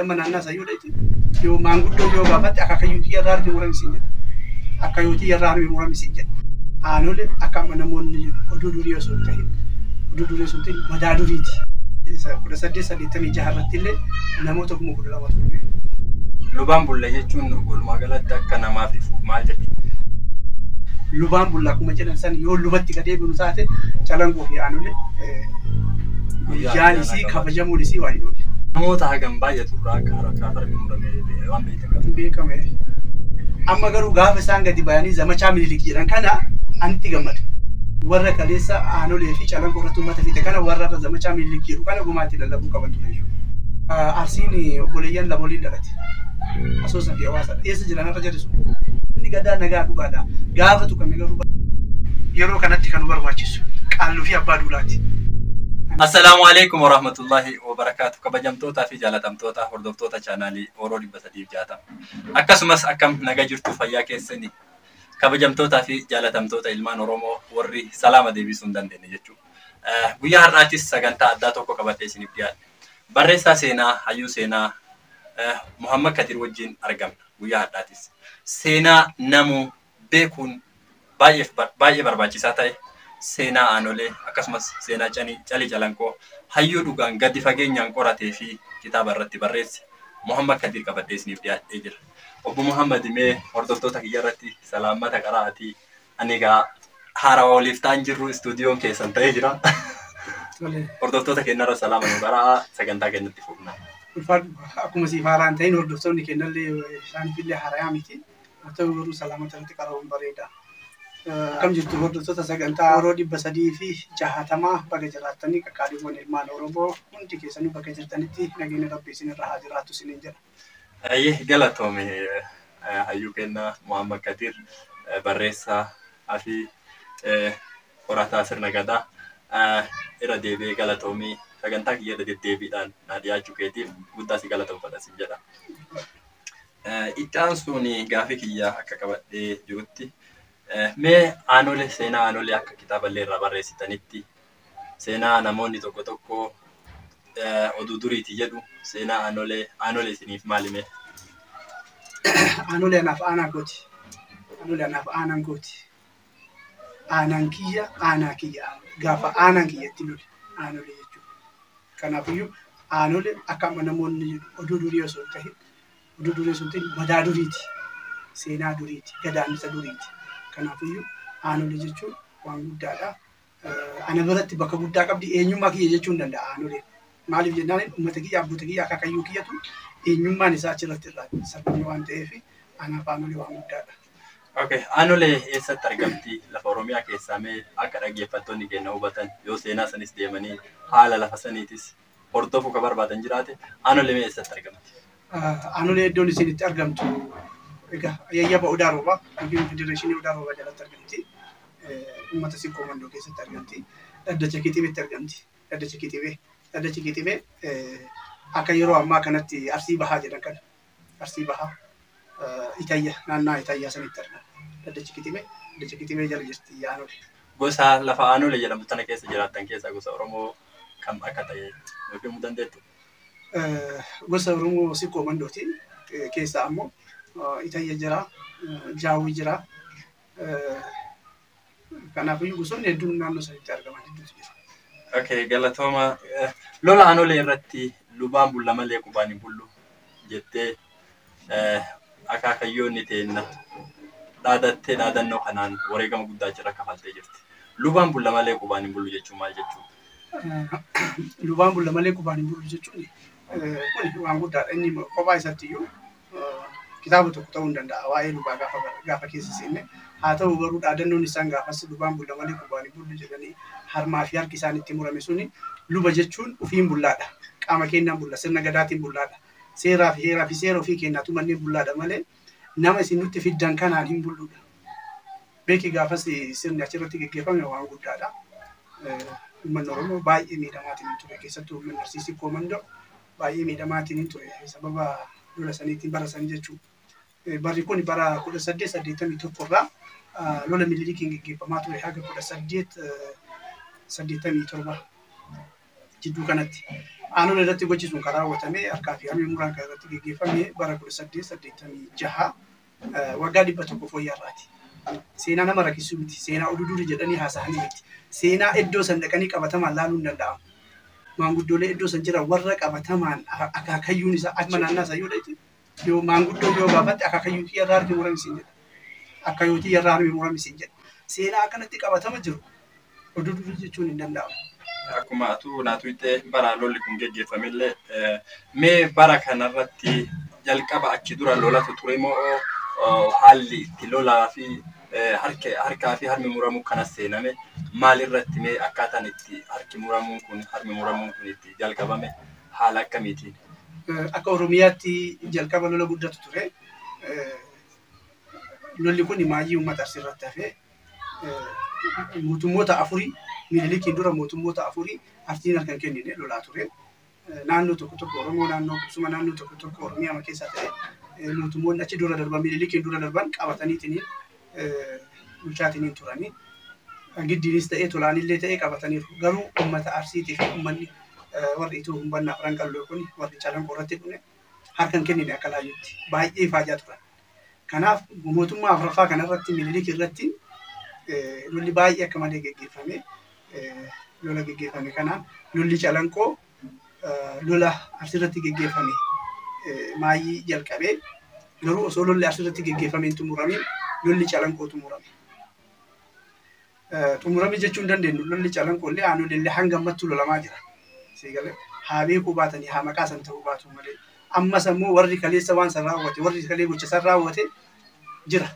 Amma naannaa sayyuu dheeti yoo maanguddoo yoo gaafatte akaakayyuutii irraa harmi murame siin jedha. Akaakayyuutii irraa harmi murame siin jedha. Aanolee akka amma namoonni oduu durii osoo hin ta'in oduu durii osoo hin ta'in madaa duriiti. 1886 irratti illee namoota 12,000 ture. Lubaan bulla jechuun walumaa galatti akka namaaf ifu maal jechuudha? Lubaan bulla akkuma jedhan san yoo lubatti gad deebinu taate Calanqoo fi Aanolee guyyaan isii kabajamuun isii waan hin oolle. Namoota hagam baay'atu irraa akka harkaa harmi murame waan beektan qaba. Beekame. Amma garuu gaafa isaan gadi bayanii zamachaa Minilik jedhan kana anitti gammada. Warra kaleessa Aanolee fi Calanqoo irratti uummata fixe kana warra irra zamachaa Minilik jedhu kana gumaatti lallabuu qaban ture jechuudha. Arsiin obboleeyyan lama waliin dhalate. Asoosa fi Hawaasa. Eessa jiran irra jedhu sun. Inni gadaa nagaa dhugaadha. Gaafa tuqame garuu yeroo kanatti kan nu barbaachisu qaalluu fi abbaa duulaati. Assalaamu alaikum warahmatullahi wabarakaatu. Kabajamtootaa fi jaalatamtoota hordoftoota chaanaalii Oromoo 360. Akkasumas akkam nagaa jirtu fayyaa keessanii kabajamtootaa fi jaalatamtoota ilmaan Oromoo warri salaama deebisuu hin dandeenye jechuudha. Guyyaa har'aattis sagantaa addaa tokko qabatee isiniif dhiyaadhe. Barreessaa seenaa, hayyuu seenaa Muhammad Kadir wajjin argamna guyyaa har'aatis. Seenaa namuu beekuun baay'ee barbaachisaa ta'e seenaa Aanolee akkasumas seenaa Calii Calanqoo hayyuu dhugaan gadi fageenyaan qoratee fi kitaaba irratti barreesse Muhammad Kadir qabadhee isiniif dhiyaadhee jira. Obbo Muhammad mee hordoftoota kiyya irratti salaammata qara'aatii ani egaa haarawaa waliif ta'an jirru istuudiyoon keessan ta'ee jira. Hordoftoota keenyarra salaama nu qara'aa sagantaa keenyatti fufna. Ulfaadhu akkuma siif haaraan ta'in hordoftoonni keenyallee isaaniifillee haarayaa miti. Haa ta'u garuu salaamata irratti qara'uun bareeda. Akkam jirtu hordoftoota sagantaa Oromoo 360 baga jiraattanii qaqqaaliiwwan ilmaan Oromoo hundi keessanuu bakka jirtanitti nageenya Rabbii isinirra haa jiraatu isiniin jedha. Ayyee galatoome hayyuu kennaa Muhammad Kadir barreessaa fi qorataa sirna gadaa irra deebi'ee galatoomii sagantaa kiyya irra deddeebiidhaan naa dhiyaachuu keetiif guddaa si galatoomfadha sin jedha. Itti aansuun gaafii kiyya akka qabadhee jirutti mee Aanolee seenaa Aanolee akka kitaaballee irraa barreessitanitti seenaa namoonni tokko tokko oduu duriiti jedhu seenaa Aanolee Aanolee isiniif maali mee? Aanolee anaaf aanaa kooti. Aanolee anaaf aanaan kooti. Aanaan kiyya aanaa kiyya gaafa aanaan kiyyatti lole Aanolee jechuudha. Kanaafiyyuu Aanolee akka amma namoonni oduu durii osoo hin ta'in oduu durii osoo hin ta'in madaa duriiti. Seenaa duriiti. Gadaannisa duriiti. Kanaafiyyuu Aanolee jechuun waan guddaadha. Ana biratti bakka guddaa qabdi eenyummaa kiyya jechuu hin danda'a Aanoleen. Maaliif jennaan uummata kiyya abboota kiyya akaakayyuu kiyyatu eenyummaan isaa achirratti irraa sarbame waan ta'eef anaaf Aanolee waan guddaadha. Okay, Aanolee eessatti argamti? Lafa Oromiyaa keessaa mee akka dhaggeeffattoonni keenya hubatan yoo seenaa sanis deemanii haala lafa saniitis hordofuu ka barbaadan jiraate Aanolee mee eessatti argamti? Aanolee iddoon isin itti argamtu egaa yayyaba Odaa Roobaa yookiin Federeeshinii Odaa Roobaa jalatti argamti. Uummata Sikkoo Mandoo keessatti argamti. Dhaddacha Kitibeetti argamti. Dhaddacha Kitibee. Dhaddacha Kitibee akka yeroo ammaa kanatti Arsii Bahaa jedhan kana. Arsii Bahaa Itayya naannaa Itayyaa sanitti argama. Dhaddacha Kitibee Dhaddacha Kitibee jala jirti Aanolee. Gosa lafa Aanolee jedhamtu tana keessa jiraattan keessaa gosa Oromoo kam akka ta'e nuuf himuu dandeettu? Gosa Oromoo Sikkoo Mandooti. Keessaa ammoo Itayya jira, Jaawwi jira. Kanaafiyyuu gosoonni hedduun naannoo sanitti argaman hedduutu jira. Okay, galatooma. Lola Aanolee irratti lubaan bulla malee qubaan hin bullu jettee akaakayyoonni teenna dhaadattee dhaadannoo kanaan wareegama guddaa jira kafaltee jirti. Lubaan bulla malee qubaan hin bullu jechuun maal jechuudha? Lubaan bulla malee qubaan hin bullu jechuun kun waan guddaadha. Inni kophaa isaatti iyyuu kitaaba tokko ta'uu hin danda'a waa'ee lubaa gaafa keessa seenne. Haa ta'u garuu dhaadannoon isaan gaafas lubaan bulla malee qubaan hin bullu jedhanii harmaa fi harki isaan itti murame suni luba jechuun ofiin bullaadha. Qaama keenyaan bulla, sirna gadaatiin bullaadha. Seeraa fi heeraa fi seera ofii keenyaatu manneen bullaadha malee nama isin nutti fiddan kanaan hin bulluudha. Beeki gaafas sirni achirratti geggeeffame waan guddaadha. Uummanni Oromoo baay'ee miidhamaatiin hin ture. Keessattuu uummanni Arsii Sikkoo Mandoo baay'ee miidhamaatiin hin ture. Sababa lola saniitiin bara san jechuudha. Barri kun bara 1881 irraa lola Minilikiin geggeeffamaa ture haga 1887 jidduu kanatti. Aanolee irratti gochi sun kan raawwatame harkaa fi harmi muraan kan irratti geggeeffame bara 1886 waggaa 100 fooyyarraati. Seenaa nama rakkisuu miti. Seenaa oduu durii jedhanii haasa'anii miti. Seenaa iddoo san dhaqanii qabatamaan laaluu hin danda'amu. Maanguddoolee iddoo san jiran warra qabatamaan akaakayyuun isaa achuma naannaa isaa yoo dhaqe yoo maanguddoo yoo gaafatte akaakayyuu kiyya irraa harki murame siin jedha. Akaakayyuu kiyya irraa harmi murame siin jedha. Seenaa akkanatti qabatama jiru oduu durii jechuun hin danda'amu. Akkuma atuu naatu ittee bara lolli kun geggeeffamillee mee bara kanarratti jalqaba achi dura lolatu ture moo haalli itti lolaa fi harkaa fi harmi muramuu kana seename maalirratti mee akkaataan itti harki muramuun kun harmi muramuun kun itti jalqabame haala akkamiitiin? Akka Oromiyaatti jalqaba lola guddatu ture. Lolli kun maayyii uummata Arsii irratti hafee mootummoota afurii Minilikiin dura mootummoota afurii Arsiin harka hin kennine lolaa ture. Naannoo tokko tokko Oromoo naannoo qubsuma naannoo tokko tokko Oromiyaa keessaa ta'e mootummoonni achi dura darban Minilikiin dura darban qabataniitiin bulchaatiniin turanii. Giddiinis ta'ee tolaanillee ta'ee qabataniiru. Garuu uummata Arsiitii fi uummanni warri Itoo Humbannaa Afran Qalloo kun warri Calanqoo irratti dhume harka hin kennine akka laayyootti baay'ee ifaajaa turan. Kanaaf mootummaa afuraffaa kanarratti Minilik irratti lolli baay'ee akka malee geggeeffame. Lola geggeeffame kanaan lolli Calanqoo lola Arsiirratti geggeeffame maayyii jalqabee garuu osoo lolli Arsiirratti geggeeffame hin xumuramiin lolli Calanqoo xumurame. Xumurame jechuu hin dandeenyu lolli Calanqoo illee aanolee illee hanga ammattuu lolamaa jira. Siigalee haa beekuu baatanii haa maqaa san ta'uu baatu malee ammas ammoo warri kaleessa waan san raawwate warri kalee gocha san raawwate jira.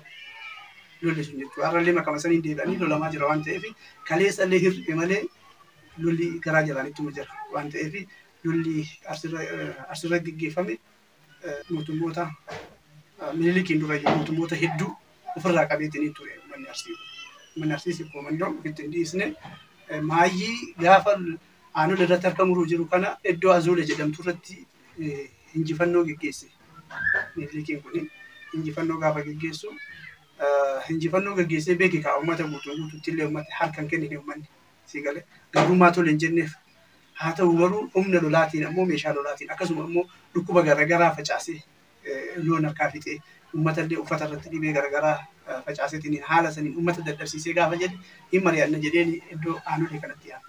Lolli sun jechuudha. Har'allee makama saniin deebi'anii lolamaa jira waan ta'eef kaleessa illee hir'e malee lolli garaa jalaan ittuma jira waan ta'eef lolli Arsiirra geggeeffame mootummoota Minilikiin dura jiru mootummoota hedduu ofirraa qabeetiin ture uummanni Arsii. Uummanni Arsiis koomandoo ofitti hin dhiisne maayyii gaafa aanolee irratti harka muruu jiru kana iddoo Azoole jedhamtu irratti injifannoo geggeesse. Minilikiin kun injifannoo gaafa geggeessu injifannoo geggeessee beeke kaa uummata guutuu guutuutti illee uummata harka hin kennine uummanni sii galee gabrummaa tole hin jenneef haa ta'u garuu humna lolaatiin ammoo meeshaa lolaatiin akkasuma ammoo dhukkuba garaagaraa facaasee loon harkaa fixee uummata illee uffata irratti dhibee garaagaraa facaaseetiin haala saniin uummata dadhabsiisee gaafa jedhe hin mari'anna jedheen iddoo aanolee kanatti yaame.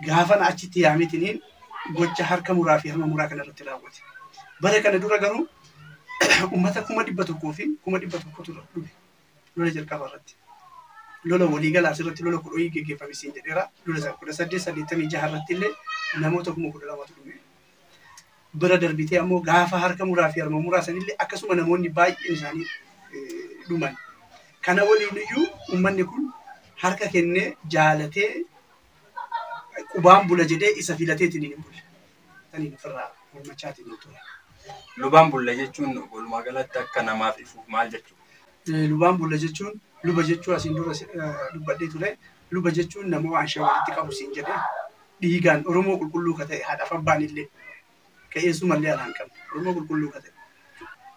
Gaafa achitti yaameetiniin gocha harka muraa fi harma muraa kanarratti raawwate. Bara kana dura garuu uummata 100,000 fi 100,000 dhume lola jalqaba irratti. Lola waliigalaa asirratti lola 10 geggeeffame siin jedheera. Lola 1886 irratti illee namoota 12,000 dhume. Bira darbitee ammoo gaafa harka muraa fi harma muraa sanillee akkasuma namoonni baay'een isaanii dhuman. Kana waliin iyyuu uummanni kun harka kennee jaalatee qubaan bula jedhee isa filateetiin hin bulle. Saniin ofirraa mormachaatiin ture. Lubaan bulla jechuun walumaa galatti akka namaaf ifuuf maal jechuudha? Lubaan bulla jechuun luba jechuun asiin dura dubbadhee ture. Luba jechuun nama waan shan walitti qabu siin jedhee dhiigaan Oromoo qulqulluu ka ta'e haadhaaf abbaan illee ka'eessumallee alaa hin qabne Oromoo qulqulluu ka ta'e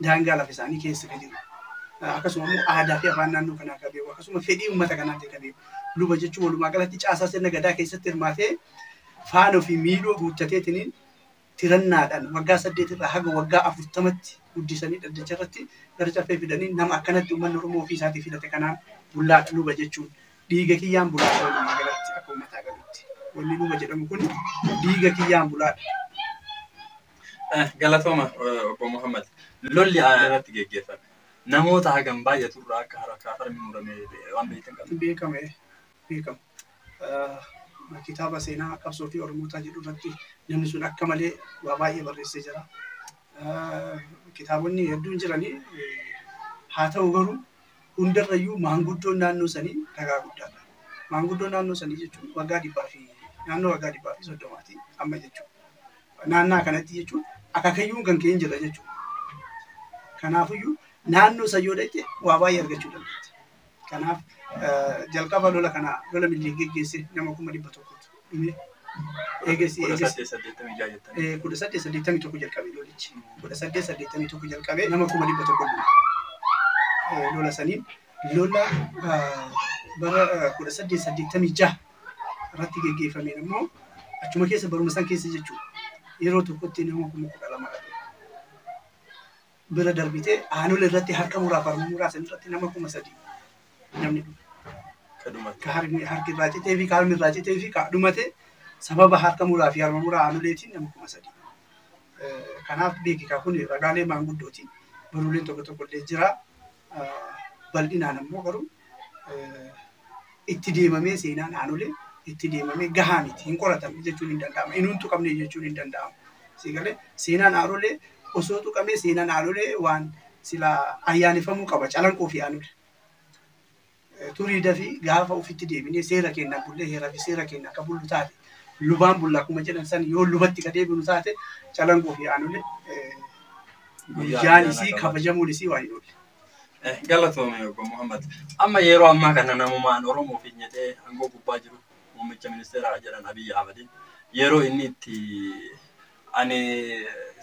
daangaa lafa isaanii keessa ka jiru. Akkasuma immoo aadaa fi afaan naannoo kanaa ka beeku akkasuma fedhii uummata kanaa ta'e ka beeku. Luba jechuun walumaa galatti caasaa sirna gadaa keessatti hirmaatee faana fi miiloo guuttateetiniin tirannaadhaan waggaa 8 irraa haga waggaa 40tti guddisanii dhaddacha irratti gara caffee fidanii nama akkanatti uummanni Oromoo ofii isaatii filate kanaan bullaadha luba jechuun dhiiga kiyyaan bulaadha walumaa galatti akka uummataa galutti. Wanni luba jedhamu kun dhiiga kiyyaan bulaadha. Galatooma obbo Muhammad. Lolli irratti geggeeffame. Namoota hagam baay'atu irraa akka harkaa harmi murame waan beektan qabdu. Beekame beekama. Kitaaba seenaa qabsoo fi Oromootaa jedhu irratti namni sun akka malee waa baay'ee barreessee jira. Kitaabonni hedduun jiranii haa ta'u garuu hundarrayyuu maanguddoon naannoo sanii ragaa guddaadha. Maanguddoon naannoo sanii jechuun waggaa 100 fi naannoo waggaa 130 amma jechuudha. Naannaa kanatti jechuun akaakayyuun kan ka'een jira jechuudha. Kanaafiyyuu naannoo san yoo dhaqxe waa baay'ee argachuu dandeetti. Kanaaf jalqaba lola kana lola Minilik geggeesse nama 100,000 dhume. Eegessi 1886 jettanii. 1881 jalqabe lolichi. 1881 jalqabe nama 100,000 dhume. Lola saniin lola bara 1886 irratti geggeeffameen immoo Achuma keessa baruma san keessa jechuudha. Yeroo tokkotti nama 12,000 dhabe. Bira darbitee Aanolee irratti harka muraaf harma muraa san irratti nama 3,000 namni dhume. Ka harki irraa citee fi ka harmi irraa citee fi ka dhumate sababa harka muraa fi harma muraa Aanoleetiin nama 3,000. Kanaaf beekikaa kun ragaalee maanguddooti. Baruuleen tokko tokko illee jira. Bal'inaan ammoo garuu itti deemamee seenaan Aanolee itti deemamee gahaa miti. Hin qoratamne jechuun hin danda'amu. Inuun tuqamne jechuun hin danda'amu. Siigalee seenaan Aanolee osoo tuqamee seenaan Aanolee waan sila ayyaaneffamuu qaba. Calanqoo fi Aanolee. Turii dafii gaafa ofitti deebinee seera keenna bullee heeraa fi seera keenna akka bullu taate lubaan bulla akkuma jedhan san yoo lubatti ka deebinu taate Calanqoo fi Aanolee guyyaan isii kabajamuun isii waan hin oolle. Galatoome obbo Muhammad. Amma yeroo ammaa kana namumaan Oromoo fi jedhee aangoo gubbaa jiru muummicha ministeeraa jedhan Abiyyi Ahmadiin yeroo inni itti ani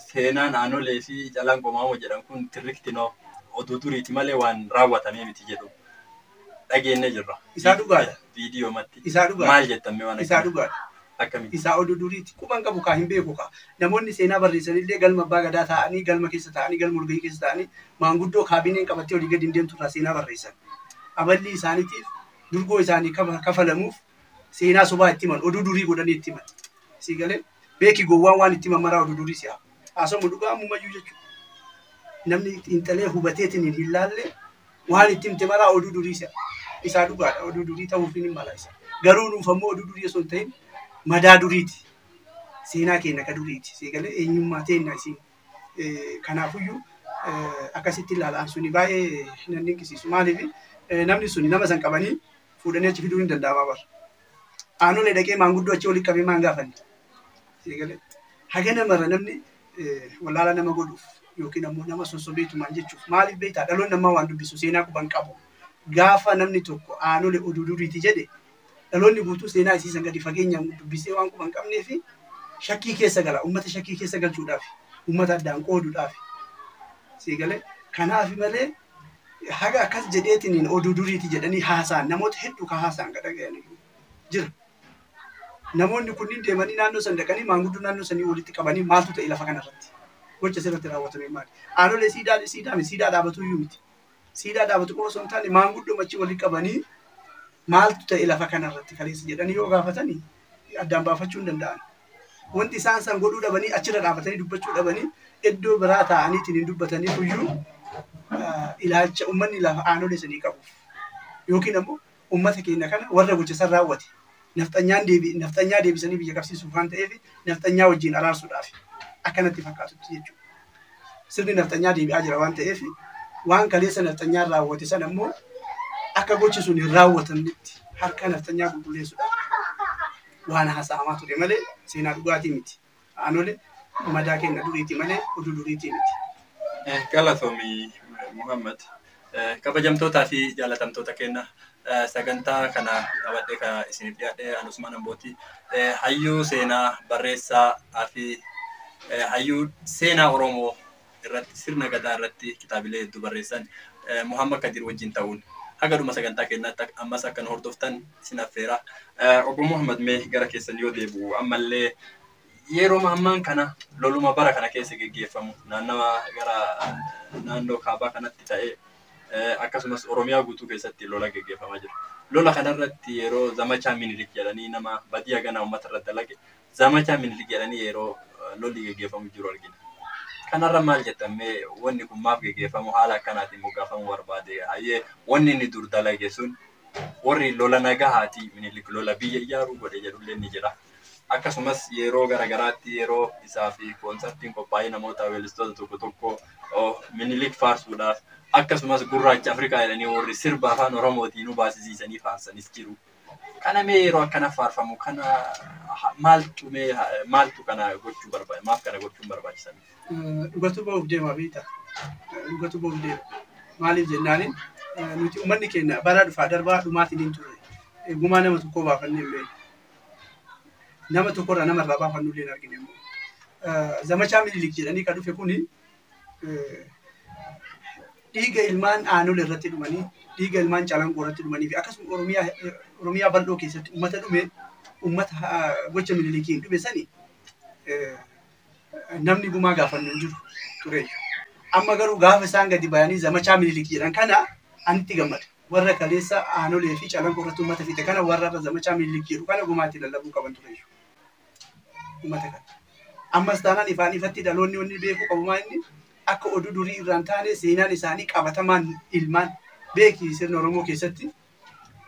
seenaan Aanolee fi Calanqoo Maamoo jedhan kun tirriktinoo oduu duriiti malee waan raawwatamee miti jedhu dhageenye jirra. Isaa dhugaadha. Viidiyoo matti. Isaa dhugaadha. Maal jettan mee waan Isaa dhugaadha. Akkamitti? Isaa oduu duriiti. Quban qabu kaa hin beeku kaa. Namoonni seenaa barreessanillee galma abbaa gadaa taa'anii galma keessa taa'anii galma walgahii keessa taa'anii maanguddoo kaabineen qabattee olii gadi hin deemtu irraa seenaa barreessan. Aballi isaaniitiif durgoo isaanii kafalamuuf seenaa sobaa itti himan oduu durii godhanii itti himan. Sii galee beeki gowwaan waan itti himan maraa oduu durii si'a. Haasamu dhugaa ammumayyuu jechuudha. Namni xiinxalee hubateetiin hin laalle waan itti himte maraa oduu durii si'a. Isaa dhugaadha oduu durii ta'uuf hin mala isa. Garuu nuuf ammoo oduu durii osoo hin ta'in madaa duriiti. Seenaa keenya ka duriiti. Sii galee eenyummaa teenna isiin. Kanaafuyyuu akkasitti ilaalaan suni baay'ee nan dinqisiisu. Maaliif namni suni nama san qabanii fuudhanii achi fiduun hin danda'ama bara. Aanolee dhaqee maanguddoo achi walitti qabee maan gaafanne. Sii galee haga namarra namni wallaala nama godhuuf yookiin ammoo nama sossobeetumaan jechuuf maaliif beektaa dhaloonni namaa waan dubbisu seenaa quban qabu. Gaafa namni tokko Aanolee oduu duriiti jedhe dhaloonni guutuu seenaa isii san gadi fageenyaan dubbisee waan quban qabnee fi shakkii keessa gala. Uummata shakkii keessa galchuudhaaf, uummata addaan qooduudhaaf. Sii galee kanaaf malee haga akkas jedheetiin oduu duriiti jedhanii haasa'an namoota hedduu ka haasa'an ka dhaga'an jira. Namoonni kunniin deemanii naannoo san dhaqanii maanguddoo naannoo sanii walitti qabanii maaltu ta'e lafa kanarratti? Gocha asirratti raawwatame maali? Aanolee siidaa siidaa miti siidaa dhaabatu iyyuu miti. Siidaa dhaabatu qofa osoo hin taane maanguddoo achi walitti qabanii maaltu ta'e lafa kanarratti kaleessa jedhanii yoo gaafatanii addaan baafachuu hin danda'an. Wanti isaan san godhuu dhabanii achirra dhaabatanii dubbachuu dhabanii iddoo biraa taa'aniitiin hin dubbataniif iyyuu ilaalcha uummanni lafa Aanolee sanii qabuuf yookiin ammoo uummata keenya kana warra gocha san raawwate nafxanyaa deebisanii biyya qabsiisuuf waan ta'eef nafxanyaa wajjin araarsuudhaaf akkanatti fakkaatutti jechuudha. Sirni nafxanyaa deebi'aa jira waan ta'eef waan kaleessa nafxanyaan raawwate san ammoo akka gochi sun hin raawwatamnetti harka nafxanyaa qulqulleessuudhaaf waan haasa'amaa ture malee seenaa dhugaatii miti. Aanolee madaa keenya duriiti malee oduu duriitii miti. Galatoomi Muhammad. Kabajamtootaa fi jaalatamtoota keenya sagantaa kana qabadhee kan isiniif dhiyaadhe ani Usmaan Ambooti. Hayyuu seenaa barreessaa fi hayyuu seenaa Oromoo irratti sirna gadaa irratti kitaabilee hedduu barreessan Muhammad Kadir wajjin ta'uun haga dhuma sagantaa keenyaatti ammas akka nu hordoftan isin affeera. Obbo Muhammad mee gara keessan yoo deebi'u ammallee yeroo ammaan kana loluma bara kana keessa geggeeffamu naannawa gara naannoo kaabaa kanatti ta'ee akkasumas Oromiyaa guutuu keessatti lola geggeeffamaa jira. Lola kanarratti yeroo zamachaa Minilik jedhanii nama badii haganaa uummata irratti dalage zamachaa Minilik jedhanii yeroo lolli geggeeffamu jiru argina. Kanarra maal jettan mee wanni kun maaf geggeeffamu haala akkanaatiin moggaafamuu barbaade hayyee wanni inni dur dalage sun warri lola nagahaati Minilik lola biyya ijaaruu godhe jedhullee ni jira. Akkasumas yeroo garagaraatti yeroo isaa fi koonsartiin qophaa'ee namoota weellistoota tokko tokko Minilik faarsuudhaaf akkasumas gurraacha Afrikaa jedhanii warri sirba afaan Oromootiin nu baasisiisanii faarsanis jiru. Kana mee yeroo akkana faarfamu kana maaltu mee maaltu kana gochuu barbaada maaf kana gochuun barbaachisan? Dhugatu ba'uuf deema beektaa? Dhugatu ba'uuf deema. Maaliif jennaani nuti uummanni keenya bara dhufaa darbaa dhumaatiin hin turre. Gumaa nama tokkoo baafannee hin beeknu. Nama tokkorraa namarraa baafannu illee hin argine immoo. Zamachaa Minilik jedhanii kan dhufe kuni dhiiga ilmaan Aanolee irratti dhumanii, dhiiga ilmaan Calanqoo irratti dhumanii fi akkasuma Oromiyaa bal'oo keessatti uummata dhume Uummata gocha Minilikiin dhume sani namni gumaa gaafannu hin jiru tureeyyu. Amma garuu gaafa isaan gadi bayanii zamachaa Minilik jedhan kana anitti gammada. Warra kaleessa Aanolee fi Calanqoo irratti uummata fixe kana warra irra zamachaa Minilik jedhu kana gumaatti lallabuu qaban tureeyyu. Uummata kana. Ammas taanaan ifaan ifatti dhaloonni wanni beekuu qabu maa inni akka oduu durii irraan taane seenaan isaanii qabatamaan ilmaan beeki sirna Oromoo keessatti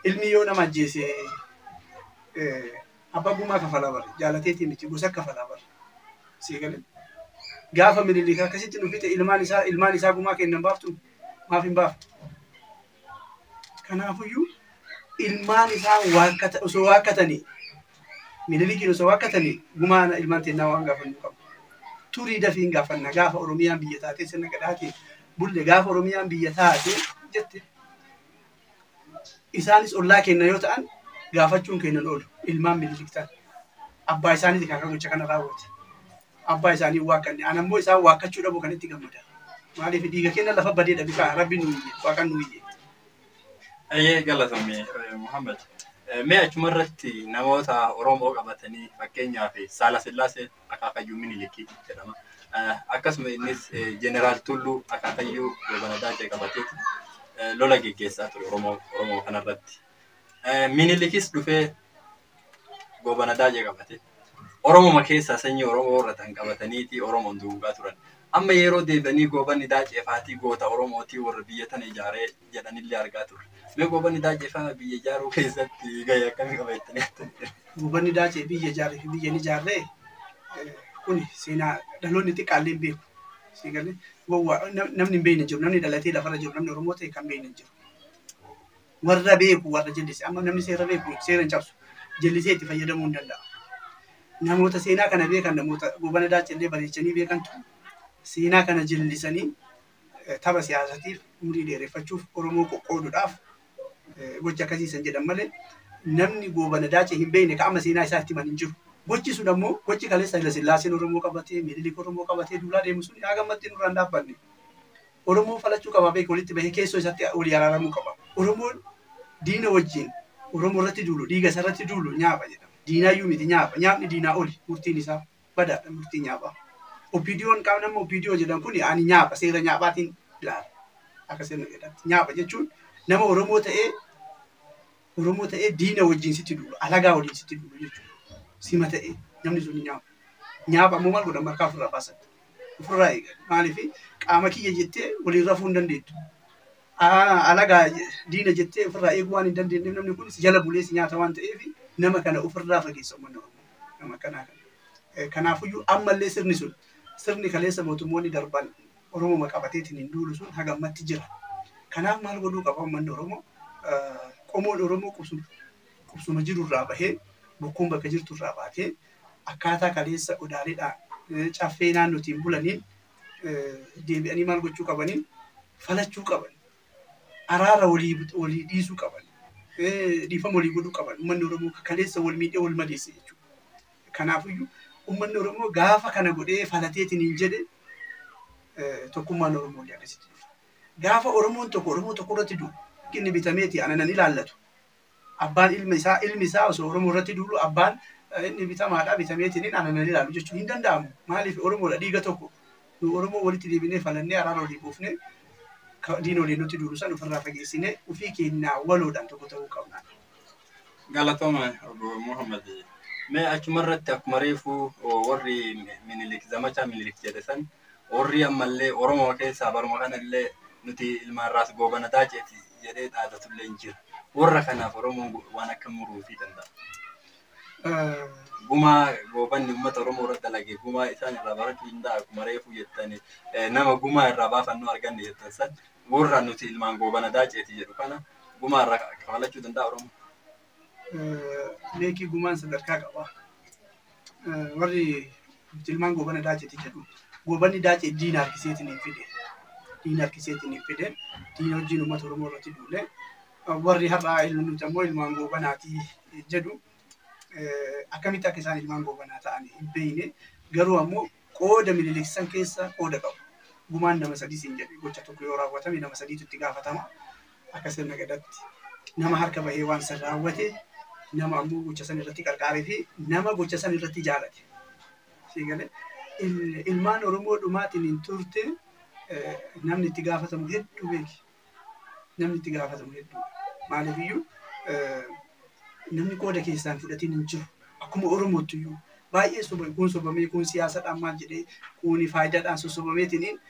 ilmi yoo nama ajjeese abbaa gumaa kafalaa bare jaalateetii miti gosa kafalaa bare. Siigalee. Gaafa Minilik akkasitti nu fixe ilmaan isaa gumaa kennan baaftu maaf hin baaftu. Kanaafuyyuu ilmaan isaa osoo waakkatanii Minilikiin osoo waakkatanii gumaa ilmaan teennaa waan gaafannu qabu. Turii dafii hin gaafanna gaafa Oromiyaan biyya taatee sirna gadaatiin bulle gaafa Oromiyaan biyya taatee jette. Isaanis ollaa kenna yoo ta'an gaafachuun kennan oolu ilmaan Minilik ta'an. Abbaa isaaniiti kan gocha kana raawwate. Abbaa isaanii waaqanne. Ani ammoo isaan waakkachuu dhabu kan itti gammada. Maaliif dhiiga kenna lafa badee dhabi kaa rabbi nu iyye waaqan nu iyye. Ayyee galatoomi Muhammad. Mee achuma irratti namoota Oromoo qabatanii fakkeenyaaf Saala Sillaasee akaakayyuu Minilikii jedhama. Akkasuma innis Jeneraal Tulluu akaakayyuu Goobana Daacee qabateeti lola geggeessaa ture Oromoo kanarratti. Minilikis dhufee Goobana Daacee qabate. Oromoma keessaa sanyii Oromoo irra tan qabataniiti Oromoon duugaa turan. Amma yeroo deebi'anii Goobanni Daacee faatii goota Oromootii warra biyya tana ijaaree jedhanillee argaa turre. Mee Goobanni Daacee faa biyya ijaaruu keessatti gahee akkamii qaba jettanii yaaddu? Goobanni Daacee biyya ijaaree fi biyya ni ijaarree kun seenaa dhaloonni xiqqaallee hin beeku. Siigalee namni hin beekne jiru namni dhalatee lafarra jiru namni Oromoo ta'e kan beekne jiru. Warra beeku warra jallise amma namni seera beeku seera hin cabsu jallisee itti fayyadamuu hin danda'a. Namoota seenaa kana beekan namoota Goobana Daacee illee bareechanii beekantu seenaa kana jallisanii tapha siyaasatiif umurii dheereffachuuf Oromoo qoqqooduudhaaf gocha akkasiisan jedhan malee namni Goobana Daacee hin beekne qaama seenaa isaa itti himan hin jiru. Gochi sun ammoo gochi kaleessa Haayila Sillaaseen Oromoo qabatee Minilik Oromoo qabatee duulaa deemu sun haa gammatti nurraan dhaabbanne. Oromoo falachuu qaba beeku walitti bahee keessoo isaatti walii araaramuu qaba. Oromoon diina wajjin Oromoo irratti duulu dhiiga isa irratti duulu nyaapha jedhama. Diinaayyuu miti nyaapha. Nyaapni diinaa oli murtiin isaa badaadha murtii nyaaphaa. OPDO'n qaama nama OPDO jedhan kun ani nyaapha seera nyaaphaatiin ilaala. Akka sirna jedhamti. Nyaapha jechuun nama Oromoo ta'ee diina wajjin sitti duulu alagaa waliin sitti duulu jechuudha. Sima ta'ee namni sun nyaapha. Nyaapha ammoo maal godhan markaa ofirraa baasan. Ofirraa eegan. Maaliif qaama kiyya jettee waliin rafuu hin dandeettu. Alagaa diina jettee ofirraa eeguu waan hin dandeenyeef namni kun si jala bulee si nyaata waan ta'eef nama kana ofirraa fageessa uummanni Oromoo. Nama kanaa kana. Kanaafuyyuu ammallee sirni sun sirni kaleessa mootummoonni darban Oromoma qabateetiin hin duulu sun haga ammatti jira. Kanaaf maal godhuu qaba uummanni Oromoo? Qomoon Oromoo qubsuma jirurraa bahee bokkuun bakka jirturraa baatee akkaataa kaleessa odaaleedhaan caffee naannootiin bulaniin deebi'anii maal gochuu qabaniin falachuu qaban. Araara walii dhiisuu qaban. Dhiifama walii godhuu qaban. Uummanni Oromoo kaleessa wal miidhee wal madeesse jechuudha. Kanaafiyyuu uummanni Oromoo gaafa kana godhee falateetiin hin jedhe tokkummaan Oromoo illee akkasitti dhufa. Gaafa Oromoon tokko Oromoo tokko irratti du'u inni bitameeti ana nan ilaallatu. Abbaan ilmi isaa osoo Oromoo irratti duulu abbaan inni bitamaadha bitameetiin ana nan ilaalu jechuun hin danda'amu. Maaliif Oromoodha dhiiga tokko. Nu Oromoo walitti deebinee falannee araara walii buufnee diina waliin nutti duulu san ofirraa fageessinee ofii keenyaa waloodhaan tokko ta'uu qabna. Galatooma obbo Muhammad. Mee achuma irratti akkuma reefu warri Minilik zamachaa Minilik jedhe san warri ammallee Oromoo keessaa baruma kanallee nuti ilmaan raas Goobana Daaceeti jedhee dhaadatullee hin jira. Warra kanaaf Oromoon waan akka muruufii danda'a. Gumaa goobanni uummata Oromoo irratti dalage gumaa isaan irraa barachuu hin danda'a akkuma reefu jettani nama gumaa irraa baafannoo arganne jettan san warra nuti ilmaan Goobana Daaceeti jedhu kana gumaa irraa kafalachuu danda'a Oromoo. Beekii gumaan sadarkaa qaba. Warri ilmaan Goobana Daaceeti jedhu Goobanni Daacee diina harkiseetiin hin fide. Diina harkiseetiin hin fide. Diina wajjin uummata Oromoo irratti duule. Warri har'aa nuti ammoo ilmaan Goobanaatii jedhu akkamitti akka isaan ilmaan Goobanaa ta'an hin beekne garuu ammoo qooda Minilik san keessa qooda qabu. Gumaan nama sadii siin jedhe gocha tokko yoo raawwatame nama sadiitu itti gaafatama. Akka sirna gadaatti nama harka bahee waan san raawwate Nama ammoo gocha san irratti qarqaaree fi nama gocha san irratti jaalate. Siigalee ilmaan Oromoo dhumaatiin hin turte namni itti gaafatamu hedduu beeki. Namni itti gaafatamu hedduu. Maaliifiyyuu namni qooda keessaan fudhatiin hin jiru. Akkuma Oromootti iyyuu baay'ee soba kun sobamee kun siyaasadhaan maal jedhee kun faayidaadhaan sossobameetiin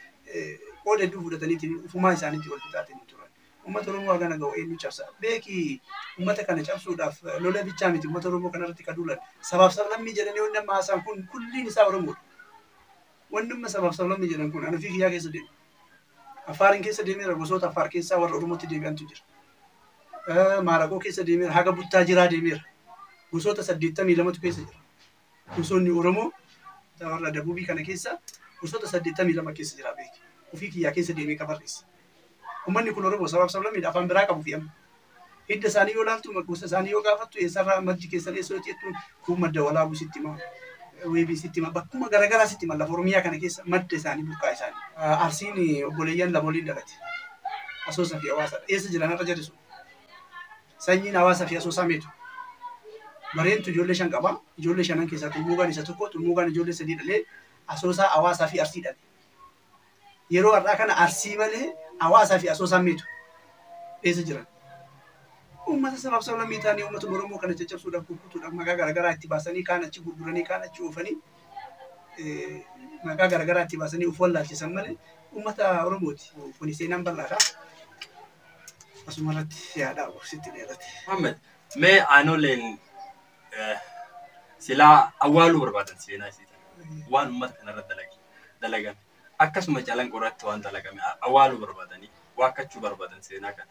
qooda hedduu fudhataniitiin ufumaa isaaniitti wal fixaatiin turan. Uummata Oromoo hagana ga'u eenyu cabsa? Beeki uummata kana cabsuudhaaf lola bichaa miti uummata Oromoo kanarratti kan duulan. Sabaaf sablammii jedhanii wanni amma haasa'an kun kulliin isaa Oromoodha. Wanni amma sabaaf sablammii jedhan kun ani ofii kiyyaa keessa deema. Affaariin keessa deemeera gosoota Affaar keessaa warra Oromootti deebi'antu jira. Maaraqoo keessa deemeera haga Buttaa Jiraa deemeera. Gosoota 82tu keessa jira. Gosoonni Oromoo warra Dabuubii kana keessa gosoota 82 keessa jira beeki. Ofii kiyyaa keessa deemee qabarreessa. Uummanni kun Oromoo sabaaf sablammiidha afaan biraa qabu fi amma. Hidda isaanii yoo ilaaltu gosa isaanii yoo gaafattu eessarraa maddi keessan eessa yoo jettuun kun madda walaabuu sitti hima. Weebii sitti hima. Bakkuma garaagaraa sitti hima. Lafa Oromiyaa kana keessa madda isaanii burqaa isaanii. Arsiin obboleeyyan lama waliin dhalate. Asoosaa fi Hawaasaadha. Eessa jiran har'a jedhisu. Sanyiin Hawaasaa fi Asoosaa meetu. Bareentu ijoollee 5 qaba. Ijoollee 5 keessaa Xummuugaan isa tokko. Xummuugaan ijoollee 3 dhalee Asoosaa, Hawaasaa fi Arsii dhale. Yeroo har'aa kana Arsii malee Hawaasaa fi Asoosaan meetu. Eessa jiran? Uummata sabaaf sablammii ta'anii uummata Oromoo kana caccabsuudhaaf kukkutuudhaaf maqaa garaagaraa itti baasanii kaan achi gurguranii kaan achi oofanii maqaa garaagaraa itti baasanii of wallaalchisan malee uummata Oromooti. Kuni seenaan bal'aadha. Asuma irratti yaada sitti dheerate. Muhammad, mee aanoleen silaa awwaaluu barbaadan seenaa isii waan uummata kanarra dalagame akkasuma calanqoo irratti waan dalagame awwaaluu barbaadanii waakkachuu barbaadan seenaa kana.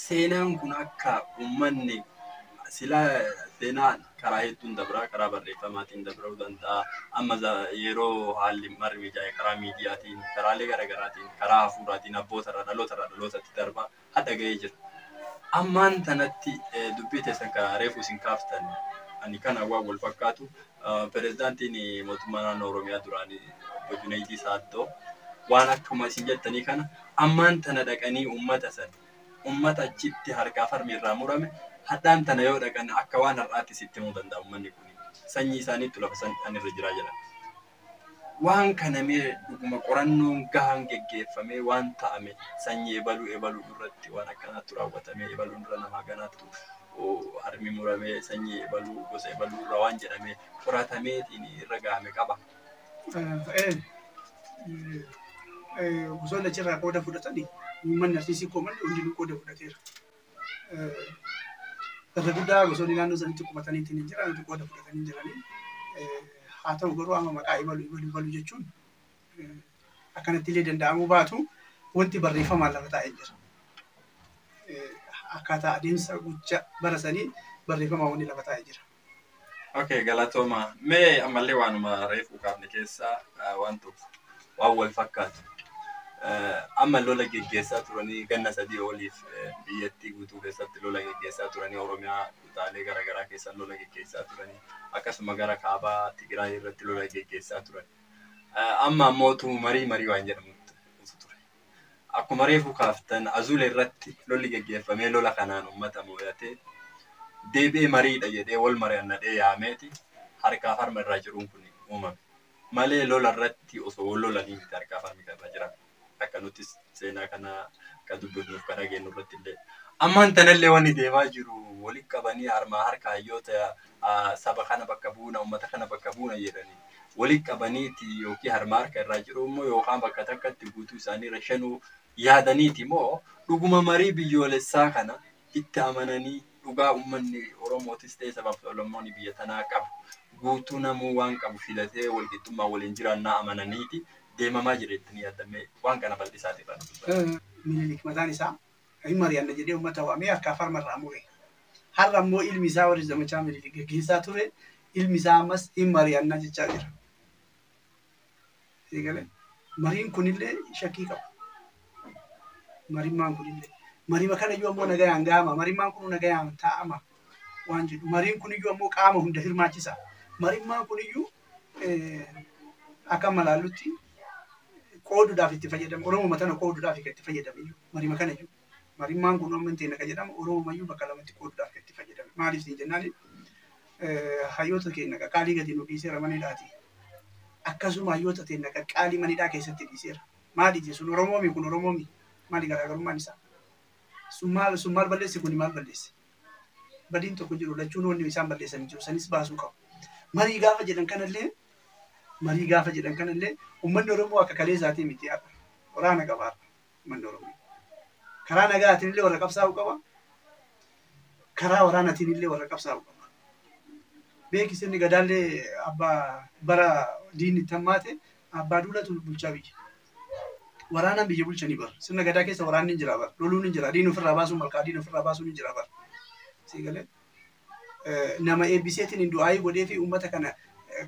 Seenaan kun akka uummanni silaa seenaa karaa hedduun dabraa karaa barreeffamaatiin dabruu danda'a. Amma yeroo haalli marri mijaa'e karaa miidiyaatiin karaalee garaagaraatiin karaa hafuuraatiin abbootarraa dhalootarraa dhalootatti darbaa hadha ga'ee jira. Ammaan tanatti dubbii teessan karaa reefu isin kaaftan ani kana waan wal fakkaatu pirezidaantiin mootummaa naannoo Oromiyaa duraanii obbo Junaydii Saaddoo waan akkuma isin jettanii kana ammaan tana dhaqanii uummata san uummata achitti harkaaf harmi irraa murame hadhaan tana yoo dhaqan akka waan har'aatti sitti himuu danda'a uummanni kun sanyii isaaniitu lafa san irra jiraa jedhan. Waan kana mee dhuguma qorannoon gahaan geggeeffamee waan ta'ame sanyii ebaluu ebaluu irratti waan akkanaatti raawwatamee ebaluu irra namaa ganaattu harmi muramee sanyii ebaluu gosa ebaluu irra waan jedhamee qoratameetiin irra gahame qaba. Gosoonni achirraa qooda fudhatanii uummanni Arsiisii koomanni hundinuu qooda fudhateera. Irra guddaa gosoonni naannoo sanitti qubatanii ittiin jiran qooda fudhatanii jiranii. Haa ta'u garuu amma maqaa ebaluu ebaluu ebaluu jechuun akkanatti illee danda'amuu baatu wanti barreeffamaan lafa taa'ee jira. Akkaataa adeemsa gocha bara sanii barreeffamaan wanti lafa taa'ee jira. Okay, galatooma. Mee ammallee waanuma reefuu kaafne keessaa waan tokko waan wal fakkaatu. Amma lola geggeessaa turanii ganna 3 oliif biyyattii guutuu keessatti lola geggeessaa turanii Oromiyaa kutaalee garaagaraa keessa lola geggeessaa turanii akkasuma gara kaabaa Tigraay irratti lola geggeessaa turan. Amma ammoo marii waan jedhamutti ture. Akkuma reefuu kaaftan Azuule irratti lolli geggeeffamee lola kanaan uummata moo'atee deebi'ee mariidha jedhee wal mari'annadhee yaameeti harkaaf harma irraa jiruun kun uumame. Malee lola irratti osoo wal lolanii miti harkaaf harmi irra jiran. Akka nuti seenaa kana akka dubbifnuuf kan dhageenyu irratti illee. Ammaan tanallee wanni deemaa jiru walitti qabanii harmaa harka hayyoota saba kana bakka buuna uummata kana bakka buuna jedhanii walitti qabaniiti yookiin harmaa harka irraa jiru immoo yookaan bakka takkatti guutuu isaanii irra shanuu yaadaniiti immoo dhuguma marii biyyoolessaa kana itti amananii dhugaa uummanni Oromootis ta'e sabaaf sablammoonni biyya tanaa qabu guutuu namuu waan qabu filatee walqixxummaa waliin jiraannaa amananiiti deemamaa jira jettanii yaadamee waan kana bal'isaati irraa dubbata. Minilik mataan isaa hin mari'anna jedhee uummata waamee harkaaf harma irraa mure. Har'a ammoo ilmi isaa warri zamachaa Minilik gaggeessaa ture ilmi isaa ammas hin mari'annaa jechaa jira. Mariin kunillee shakkii qaba. Marimmaan kunillee. Marima kanayyuu ammoo nagayaan gahama. Marimmaan kun nagayaan taa'ama waan jedhu. Mariin kuniyyuu ammoo qaama hunda hirmaachisa. Marimmaan kuniyyuu akka malaallutti qooduudhaaf itti fayyadama. Oromoo tana qooduudhaaf kan itti fayyadame iyyuu. Marima kanayyuu. Marimmaan kun amma hin ta'e kan jedhamu Oromoo bakka lamatti qooduudhaaf kan itti fayyadame. Maaliif siin jennaan Hayyoota keenya qaqqaalii gadi nu dhiiseera manidhaati. Akkasuma hayyoota keenya qaqqaalii manidhaa keessatti dhiiseera. Maali sun Oromoomi kun Oromoomi maali garaagarummaan isaa? Sun maal balleesse kuni maal balleesse? Badiin tokko jiru lachuun wanni isaan balleessan jiru sanis baasuu qabu. Marii gaafa jedhan kanallee marii gaafa jedhan kanallee uummanni Oromoo akka kalee isaatii miti har'a. Waraana qaba har'a uummanni Oromoo. Karaa nagaatiin illee warra qabsaa'uu qaba. Karaa waraanaatiin illee warra qabsaa'uu qaba. Beeki sirni gadaallee abbaa bara diinni itti hammaate abbaa duulatu bulchaa biyya. Waraanaan biyya bulchanii bara. Sirna gadaa keessa waraanni hin jira bara. Loluun hin jira. Diin ofirraa baasuun malkaa diin ofirraa baasuun hin jira bara. Siigalee nama eebbiseetiin hin du'aayii godhee fi uummata kana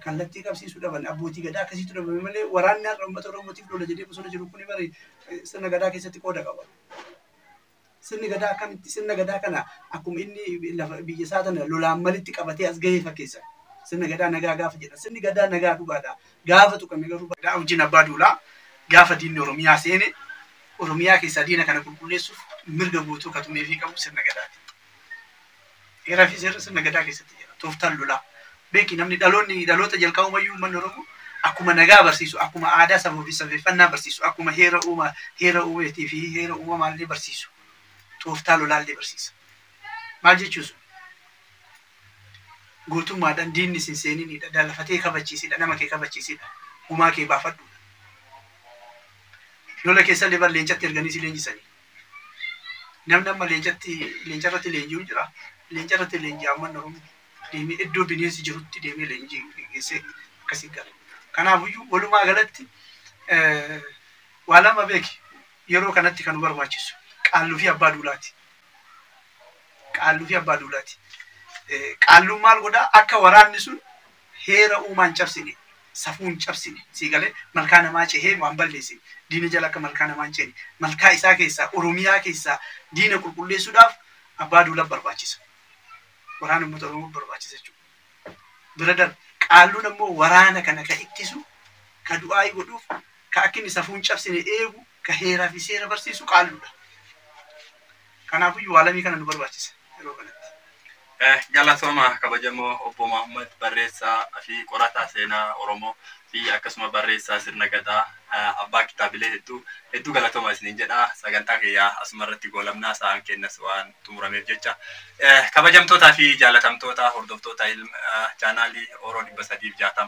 kallattii qabsiisuu dhaban abbootii gadaa akkasiitu dhabame malee waraanni har'a uummata Oromootiif lola jedhee bosona jiru kuni bari sirna gadaa keessatti qooda qaba. Sirni gadaa akkamitti sirna gadaa kana akkuma inni lafa biyya isaa tana lolaan malitti qabatee as gahee fakkeessa. Sirna gadaa nagaa gaafa jedha. Sirni gadaa nagaa dhugaadha. Gaafa tuqame garuu gadaa hojiin abbaa duulaa gaafa diinni Oromiyaa seene Oromiyaa keessaa diina kana qulqulleessuuf mirga guutuu katumeefii qabu sirna gadaati. Heeraa fi seerri sirna gadaa keessatti jira. Tooftaan lolaa. Beeki namni dhaloonni dhaloota jalqabumayyuu uummanni Oromoo akkuma nagaa barsiisu, akkuma aadaa saboo fi safeeffannaa barsiisu, akkuma heera uumaa, heera uumeetii fi heera uumamaallee barsiisu. Tooftaa lolaallee barsiisa. Maal jechuun sun? Gootummaadhaan diinni sin seeninidha. Lafatee kabachiisidha. Nama kee kabachiisidha. Gumaa kee baafadhudha. Lola keessallee bar leencatti erganii si leenjisanii. Namni amma leencatti leencarratti leenji'u jira. Leencarratti leenji'a uummanni Oromoo. Deemee iddoo bineensi jirutti deemee leenjii geessee akkasii gala. Kanaafiyyuu walumaa galatti waa lama beeki yeroo kanatti kan nu barbaachisu qaalluu fi abbaa duulaati. Qaalluu fi abbaa duulaati. Qaalluun maal godhaa akka waraanni sun heera uumaan cabsine safuun cabsine sii galee malkaa namaa cehee waan balleessine diina jala akka malkaa namaa hin ceene malkaa isaa keessaa Oromiyaa keessaa diina qulqulleessuudhaaf abbaa duulaa barbaachisa. Waraana uummata Oromoo barbaachisa jechuudha. Bira darbe qaalluun ammoo waraana kana ka ittisu ka du'aa godhuuf ka akka inni safuun cabsine eegu ka heeraa fi seera barsiisu qaalluudha. Kanaafiyyuu waa lamii kana nu barbaachisa yeroo kanatti. Galatooma kabajamoo obbo Mahammad barreessaa fi qorataa seenaa Oromoo fi akkasuma barreessaa sirna gadaa abbaa kitaabilee hedduu hedduu galatooma isiniin jedha. Sagantaa kiyyaa asuma irratti goolabnaa sa'aan kennas waan xumurameef jecha. Kabajamtootaa fi jaalatamtoota hordoftoota chaanaalii Oro 360.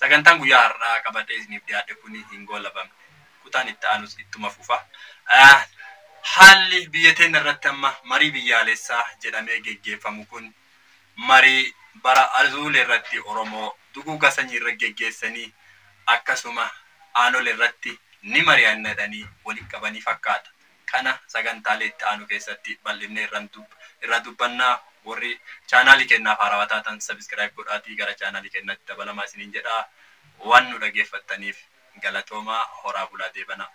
Sagantaan guyyaa har'aa qabadhee isiniif dhiyaadhe kun hin goolabamne. Kutaan itti aanus ittuma fufa. Haalli biyya teenya irratti amma marii biyyaalessaa jedhamee geggeeffamu kun marii bara azuule irratti Oromoo duguuga sanyii irra geggeessanii akkasuma aanole irratti ni mari'annadhanii waliin qabanii fakkaata. Kana sagantaalee itti aanu keessatti bal'innee irra dubbannaa warri chaanaalii kennaaf haarawaa taatan sabiskiraayib godhaatii gara chaanaalii kennaatti dabalamaa isiniin jedhaa waan nu dhageeffattaniif galatoomaa horaa bulaa deebanaa.